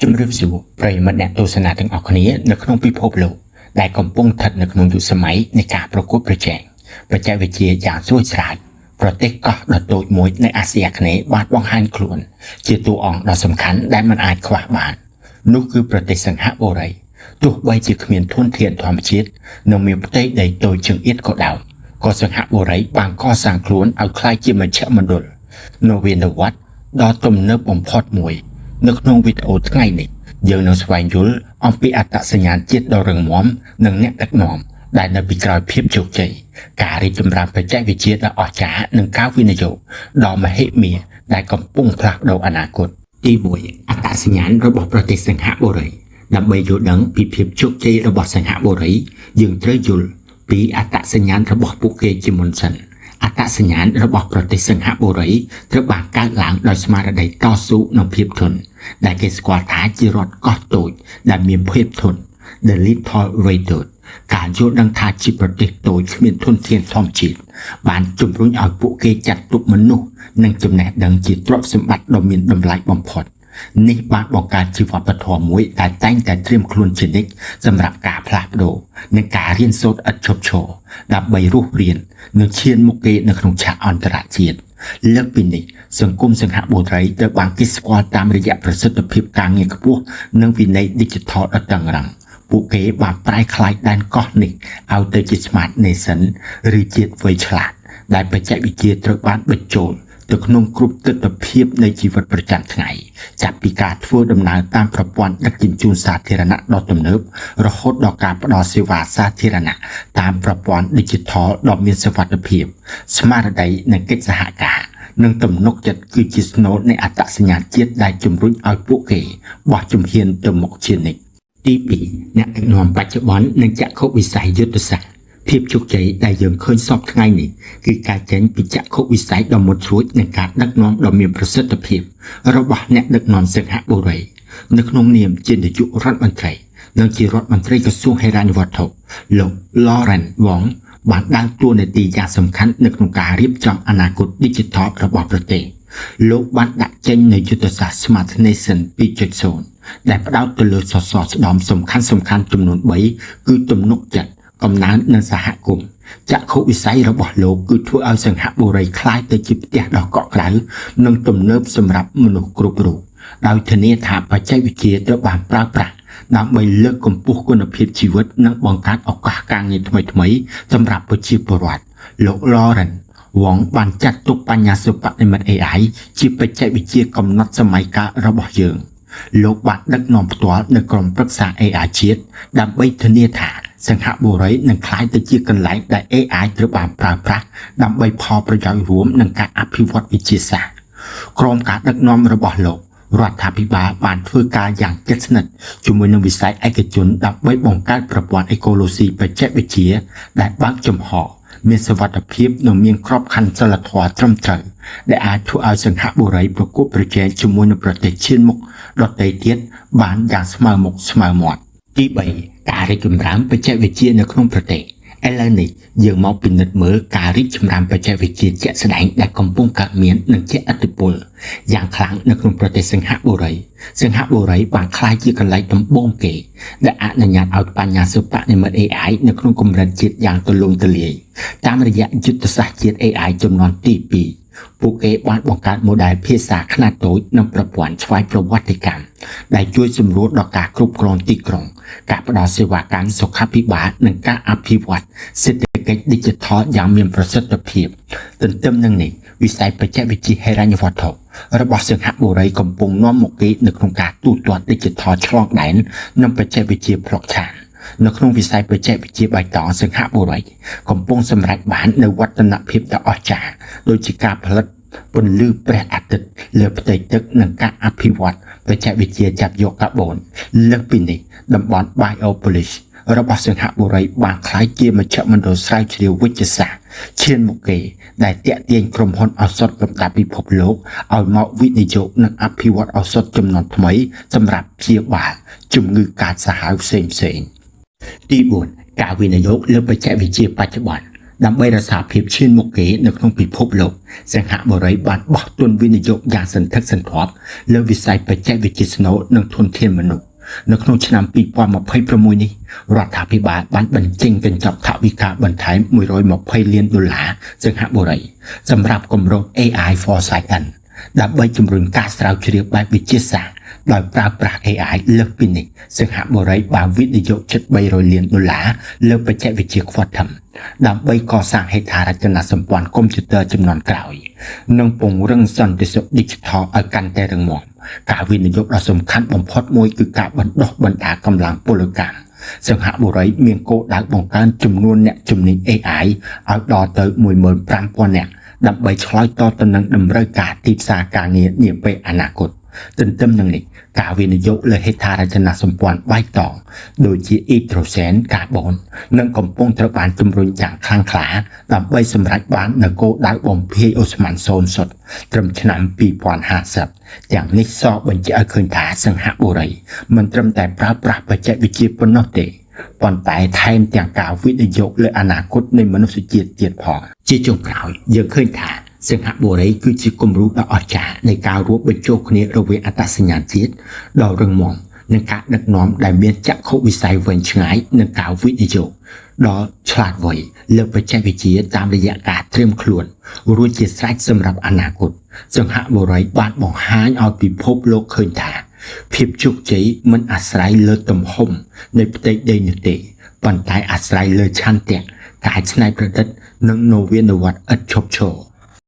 ជំរាបសួរប្រិយមិត្តអ្នកទស្សនាទាំងអស់គ្នានៅក្នុងពិភពលោកដែលកំពុងស្ថិតនៅក្នុងយុគសម័យនៃការប្រកួតប្រជែងបច្ចេកវិទ្យាយ៉ាងស្រួចស្រាវប្រទេសកោះដ៏តូចមួយនៅអាស៊ីអាគ្នេយ៍បានបង្ហាញខ្លួន ជាតួអង្គដ៏សំខាន់ដែលមិនអាចខ្វះបាននោះគឺប្រទេសសិង្ហបុរីទោះបីជាគ្មានធនធានធម្មជាតិនិងមានផ្ទៃដីតូចជាងអៀតក៏ដោយក៏សិង្ហបុរីបានកសាងខ្លួនឲ្យក្លាយជាមជ្ឈមណ្ឌលនវានុវត្តន៍ដ៏ទំនើបបំផុតមួយ នៅក្នុងវីដេអូថ្ងៃនេះយើងនឹងស្វែងយល់អំពីអត្តសញ្ញាណជាតិដ៏រឹងមាំនិងអ្នកដឹកនាំដែលនៅពីក្រោយភាពជោគជ័យការរីកចម្រើនបច្ចេកវិទ្យាដ៏អស្ចារ្យនិងការវិនិយោគដ៏មហិមាដែលកំពុងផ្លាស់ប្ដូរអនាគតទី1អត្តសញ្ញាណរបស់ប្រទេសសិង្ហបុរីដើម្បីយល់ដឹងពីភាពជោគជ័យរបស់សិង្ហបុរីយើងត្រូវយល់ពីអត្តសញ្ញាណរបស់ពួកគេជាមុនសិន អត្តសញ្ញាណរបស់ប្រទេសសិង្ហបុរីត្រូវបានកើតឡើងដោយស្មារតីតស៊ូនិងភាពធន់ដែលគេស្គាល់ថាជារដ្ឋកោះតូចដែលមានភាពធន់ The Little Redoubt ការយល់ដឹងថាជាប្រទេសតូចគ្មានធនធានធម្មជាតិបានជំរុញឲ្យពួកគេចាត់ទុកមនុស្សនិងចំណេះដឹងជាទ្រព្យសម្បត្តិដ៏មានតម្លៃបំផុតនេះបានបង្កើតជាវប្បធម៌មួយដែលតែងតែត្រៀមខ្លួនជានិច្ចសម្រាប់ការផ្លាស់ប្ដូរនិងការរៀនសូត្រឥតឈប់ឈរដើម្បីរស់រាននិងឈានមុខគេនៅក្នុងឆាកអន្តរជាតិលើកពីនេះសង្គមសិង្ហបុរីត្រូវបានគេស្គាល់តាមរយៈប្រសិទ្ធភាពការងារខ្ពស់និងវិន័យឌីជីថលដ៏តឹងរ៉ឹងពួកគេបានប្រែក្លាយដែនកោះនេះឲ្យទៅជា Smart Nation ឬជាតិវៃឆ្លាតដែលបច្ចេកវិទ្យាត្រូវបានបញ្ចូលទៅក្នុងគ្រប់ទិដ្ឋភាពនៃជីវិតប្រចាំថ្ងៃចាប់ពីការធ្វើដំណើរតាមប្រព័ន្ធដឹកជញ្ជូនសាធារណៈដ៏ទំនើបរហូតដល់ការផ្ដល់សេវាសាធារណៈតាមប្រព័ន្ធឌីជីថលដ៏មានសុវត្ថិភាពស្មារតីនិងកិច្ចសហការនិងទំនុកចិត្តគឺជាស្នូលនៃអត្តសញ្ញាណជាតិដែលជំរុញឲ្យពួកគេបោះជំហានទៅមុខជានិច្ចទី2អ្នកដឹកនាំបច្ចុប្បន្ននិងចក្ខុវិស័យយុទ្ធសាស្ត្រភាពជោគជ័យដែលយើងឃើញសព្វថ្ងៃនេះគឺការចេញពីចក្ខុវិស័យដ៏មុតស្រួចនិងការដឹកនាំដ៏មានប្រសិទ្ធភាពរបស់អ្នកដឹកនាំសិង្ហបុរីនៅក្នុងនាមជានាយករដ្ឋមន្ត្រីនិងជារដ្ឋមន្ត្រីក្រសួងហិរញ្ញវត្ថុលោក Lawrence Wong បានដើរតួនាទីយ៉ាងសំខាន់នៅក្នុងការរៀបចំអនាគត Digital របស់ប្រទេសលោកបានដាក់ចេញនូវយុទ្ធសាស្ត្រ Smart Nation 2.0ដែលផ្ដោតទៅលើសសរស្តម្ភសំខាន់សំខាន់ចំនួន3គឺទំនុកចិត្តកំណើននិងសហគមន៍ចក្ខុវិស័យរបស់លោកគឺធ្វើឲ្យសិង្ហបុរីក្លាយទៅជាផ្ទះដ៏កក់ក្ដៅនិងទំនើបសម្រាប់មនុស្សគ្រប់រូបដោយធានាថាបច្ចេកវិទ្យាត្រូវបានប្រើប្រាស់ដើម្បីលើកកម្ពស់គុណភាពជីវិតនិងបង្កើតឱកាសការងារថ្មីៗសម្រាប់ប្រជាពលរដ្ឋលោក Lawrence Wong បានចាត់ទុកបញ្ញាសិប្បនិម្មិត AI ជាបច្ចេកវិទ្យាកំណត់សម័យកាលរបស់យើង លោកបានដឹកនាំផ្ទាល់នៅក្រុមប្រឹក្សា AI ជាតិដើម្បីធានាថាសិង្ហបុរីនឹងក្លាយទៅជាកន្លែងដែល AI ត្រូវបានប្រើប្រាស់ដើម្បីផលប្រយោជន៍រួមនិងការអភិវឌ្ឍវិទ្យាសាស្ត្រក្រោមការដឹកនាំរបស់លោករដ្ឋាភិបាលបានធ្វើការយ៉ាងជិតស្និទ្ធជាមួយនឹងវិស័យឯកជនដើម្បីបង្កើតប្រព័ន្ធអេកូឡូស៊ីបច្ចេកវិទ្យាដែលបើកចំហមានសុវត្ថិភាពនិងមានក្របខ័ណ្ឌសីលធម៌ត្រឹមត្រូវដែលអាចធ្វើឲ្យសិង្ហបុរីប្រកួតប្រជែងជាមួយនឹងប្រទេសឈានមុខដទៃទៀតបានយ៉ាងស្មើមុខស្មើមាត់ទី3ការរីកចម្រើនបច្ចេកវិទ្យានៅក្នុងប្រទេសឥឡូវនេះយើងមកពិនិត្យមើលការរីកចម្រើនបច្ចេកវិទ្យាជាក់ស្ដែងដែលកំពុងកើតមាននិងជះឥទ្ធិពលយ៉ាងខ្លាំងនៅក្នុងប្រទេសសិង្ហបុរីសិង្ហបុរីបានក្លាយជាកន្លែងដំបូងគេដែលអនុញ្ញាតឲ្យបញ្ញាសិប្បនិម្មិត AI នៅក្នុងកម្រិតជាតិយ៉ាងទូលំទូលាយតាមរយៈយុទ្ធសាស្ត្រជាតិ AI ជំនាន់ទី2ពួកគេបានបង្កើត model ភាសាខ្នាតតូចនិងប្រព័ន្ធស្វ័យប្រវត្តិកម្មដែលជួយសម្រួលដល់ការគ្រប់គ្រងទីក្រុងការផ្ដល់សេវាកម្មសុខាភិបាលនិងការអភិវឌ្ឍសេដ្ឋកិច្ច Digital យ៉ាងមានប្រសិទ្ធភាពទន្ទឹមនឹងនេះវិស័យបច្ចេកវិទ្យាហិរញ្ញវត្ថុរបស់សិង្ហបុរីកំពុងនាំមុខគេនៅក្នុងការទូទាត់ Digital ឆ្លងដែននិងបច្ចេកវិទ្យា Blockchain នៅក្នុងវិស័យបច្ចេកវិទ្យាបៃតងសិង្ហបុរីកំពុងសម្រេចបាននូវវឌ្ឍនភាពដ៏អស្ចារ្យដូចជាការផលិតពន្លឺព្រះអាទិត្យលើផ្ទៃទឹកនិងការអភិវឌ្ឍបច្ចេកវិទ្យាចាប់យកកាបូនលើសពីនេះតំបន់ Biopolis របស់សិង្ហបុរីបានក្លាយជាមជ្ឈមណ្ឌលស្រាវជ្រាវវិទ្យាសាស្ត្រឈានមុខគេដែលទាក់ទាញក្រុមហ៊ុនឱសថលំដាប់ពិភពលោកឲ្យមកវិនិយោគនិងអភិវឌ្ឍឱសថចំនួនថ្មីសម្រាប់ព្យាបាលជំងឺកាចសាហាវផ្សេងៗទី4ការវិនិយោគលើបច្ចេកវិទ្យាបច្ចុប្បន្ន ដើម្បីរក្សាភាពឈានមុខគេនៅក្នុងពិភពលោកសិង្ហបុរីបានបោះទុនវិនិយោគយ៉ាងសន្ធឹកសន្ធាប់លើវិស័យបច្ចេកវិទ្យាស្នូលនិងធនធានមនុស្សនៅក្នុងឆ្នាំ2026នេះរដ្ឋាភិបាលបានបញ្ចេញកញ្ចប់ថវិកាបន្ថែម120លានដុល្លារសិង្ហបុរីសម្រាប់គម្រោង AI for Science ដើម្បីជំរុញការស្រាវជ្រាវបែបវិទ្យាសាស្ត្រដោយប្រើប្រាស់ AI លើសពីនេះសិង្ហបុរីបានវិនិយោគជិត300លានដុល្លារលើបច្ចេកវិទ្យា Quantum ដើម្បីកសាងហេដ្ឋារចនាសម្ព័ន្ធកុំព្យូទ័រជំនាន់ក្រោយនិងពង្រឹងសន្តិសុខ Digital ឲ្យកាន់តែរឹងមាំការវិនិយោគដ៏សំខាន់បំផុតមួយគឺការបណ្ដុះបណ្ដាលកម្លាំងពលកម្មសិង្ហបុរីមានគោលដៅបង្កើនចំនួនអ្នកជំនាញ AI ឲ្យដល់ទៅ15,000នាក់ដើម្បីឆ្លើយតបទៅនឹងតម្រូវការទីផ្សារការងារនាពេលអនាគតទន្ទឹមនឹងនេះការវិនិយោគលើហេដ្ឋារចនាសម្ព័ន្ធបៃតងដូចជាអ៊ីដ្រូសែនកាបូននិងកំពុងត្រូវបានជំរុញយ៉ាងខ្លាំងក្លាដើម្បីសម្រេចបាននូវគោលដៅបំភាយឧស្ម័នសូន្យសុទ្ធត្រឹមឆ្នាំ2050ទាំងនេះសបញ្ជាក់ឲ្យឃើញថាសិង្ហបុរីមិនត្រឹមតែប្រើប្រាស់បច្ចេកវិទ្យាប៉ុណ្ណោះទេប៉ុន្តែថែមទាំងការវិនិយោគលើអនាគតនៃមនុស្សជាតិទៀតផងជាចុងក្រោយយើងឃើញថាសិង្ហបុរីគឺជាគំរូដ៏អស្ចារ្យនៃការរួមបញ្ចូលគ្នារវាងអត្តសញ្ញាណជាតិដ៏រឹងមាំនិងការដឹកនាំដែលមានចក្ខុវិស័យវែងឆ្ងាយនិងការវិនិយោគដ៏ឆ្លាតវៃលើបច្ចេកវិទ្យាតាមរយៈការត្រៀមខ្លួនរួចជាស្រេចសម្រាប់អនាគតសិង្ហបុរីបានបង្ហាញឲ្យពិភពលោកឃើញថាភាពជោគជ័យមិនអាស្រ័យលើទំហំនៃផ្ទៃដីនោះទេប៉ុន្តែអាស្រ័យលើឆន្ទៈការច្នៃប្រឌិតនិងនវានុវត្តន៍ឥតឈប់ឈរ។